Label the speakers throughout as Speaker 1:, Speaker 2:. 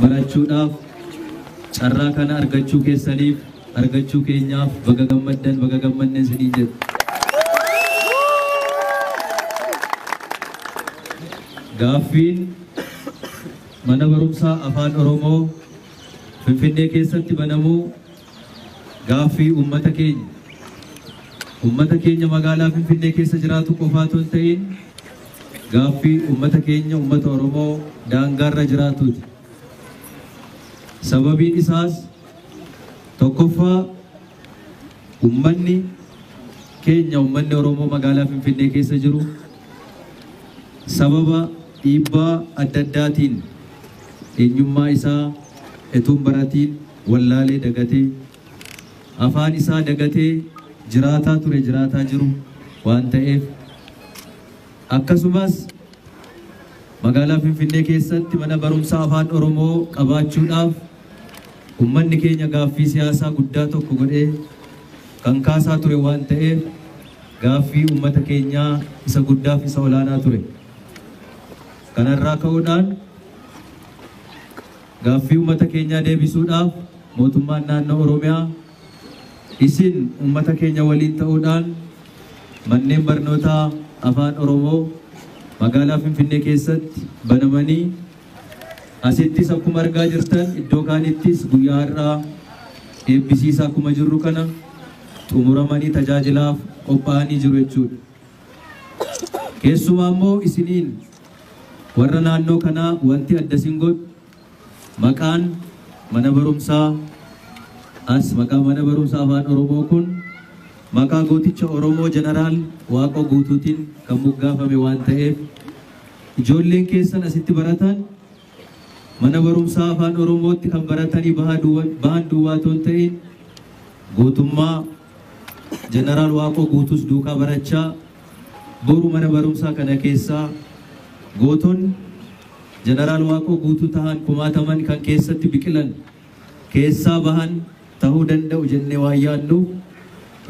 Speaker 1: Barachuudhaaf carraa kana argachuu keessaniif argachuu keenyaaf baga gammaddan baga gammadne isiniin jedhu. Gaaffiin mana barumsaa afaan Oromoo Finfinnee keessatti banamuu gaaffii uummata keenya. Uummata keenya magaalaa Finfinnee keessa jiraatu qofaa otoo hin ta'in gaaffii uummata keenya uummata Oromoo daangaarra jiraatuuti. Sababiin isaas tokkoffaa uummanni keenya uummanni Oromoo magaalaa Finfinnee keessa jiru sababa dhiibbaa adda addaatiin eenyummaa isaa etuun baratiin wallaalee dagatee afaan isaa dagatee jiraataa ture jiraataa jiru waan ta'eef akkasumas magaalaa Finfinnee keessatti mana barumsaa afaan Oromoo qabaachuudhaaf uummanni keenya gaaffii siyaasaa guddaa tokko godhee kan kaasaa ture waan ta'eef gaaffii uummata keenyaa isa guddaaf isa olaanaa ture. Kanarraa ka'uudhaan gaaffii uummata keenyaa deebisuudhaaf mootummaan naannoo Oromiyaa isin uummata keenya waliin ta'uudhaan manneen barnootaa afaan Oromoo magaalaa Finfinnee keessatti banamanii asittis akkuma argaa jirtan iddoo kaanittis guyyaa har'aa eebbisiisaa akkuma jirru kana xumuramanii tajaajilaaf qophaa'anii jiru jechuudha. Keessumaa immoo isiniin warra naannoo kanaa wanti adda isin godhu maqaan mana barumsaa as maqaa mana barumsaa afaan Oromoo kun maqaa gooticha Oromoo Jeneraal Waaqoo Guutuutiin kan moggaafame waan ta'eef ijoolleen keessan asitti baratan mana barumsaa afaan Oromootti kan baratanii bahan duwwaa otoo hin ta'in gootummaa Jeneraal Waaqoo Guutuus duukaa barachaa boru mana barumsaa kana keessaa gootonni Jeneraal Waaqoo Guutuu tahan kumaataman kan keessatti biqilan keessaa bahan ta'uu danda'u jennee waan yaadnuuf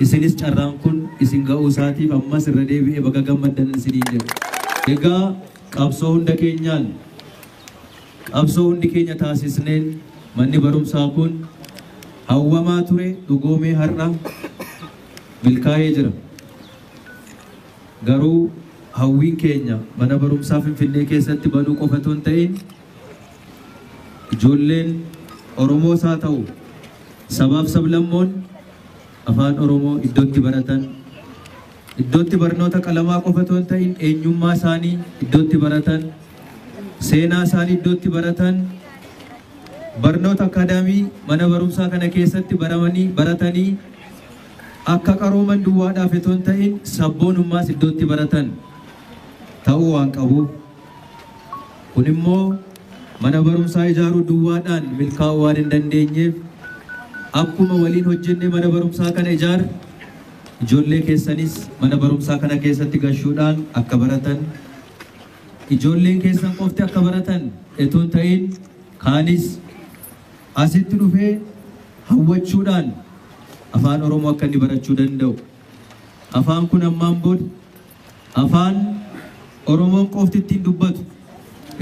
Speaker 1: isinis carraan kun isin ga'uu isaatiif ammas irra deebi'ee baga gammaddan isiniin jedhu. Egaa qabsoo hunda keenyaan qabsoo hundi keenya taasisneen manni barumsaa kun hawwamaa ture dhugoomee har'a milkaa'ee jira. Garuu hawwiin keenya mana barumsaa Finfinnee keessatti banuu qofa otoo hin ta'in ijoolleen Oromoos haa ta'u sabaaf sablammoon afaan Oromoo iddootti baratan iddootti barnoota qalamaa qofa otoo hin ta'in eenyummaa isaanii iddootti baratan seenaa isaanii iddootti baratan barnoota akaadaamii mana barumsaa kana keessatti baratanii akka qarooman duwwaadhaaf otoo hin ta'in sabboonummaas iddootti baratan ta'uu waan qabuuf kun immoo mana barumsaa ijaaruu duwwaadhaan milkaa'uu waan hin dandeenyeef akkuma waliin hojjenne mana barumsaa kana ijaar ijoollee keessanis mana barumsaa kana keessatti gashuudhaan akka baratan ijoolleen keessan qofti akka baratan otoo hin ta'in kaanis asitti dhufee hawwachuudhaan afaan Oromoo akka inni barachuu danda'u. Afaan kun ammaan booda afaan Oromoon qofti ittiin dubbatu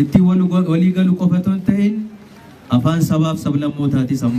Speaker 1: ittiin walii galu qofa otoo hin ta'in afaan sabaaf sablammootaatis amma.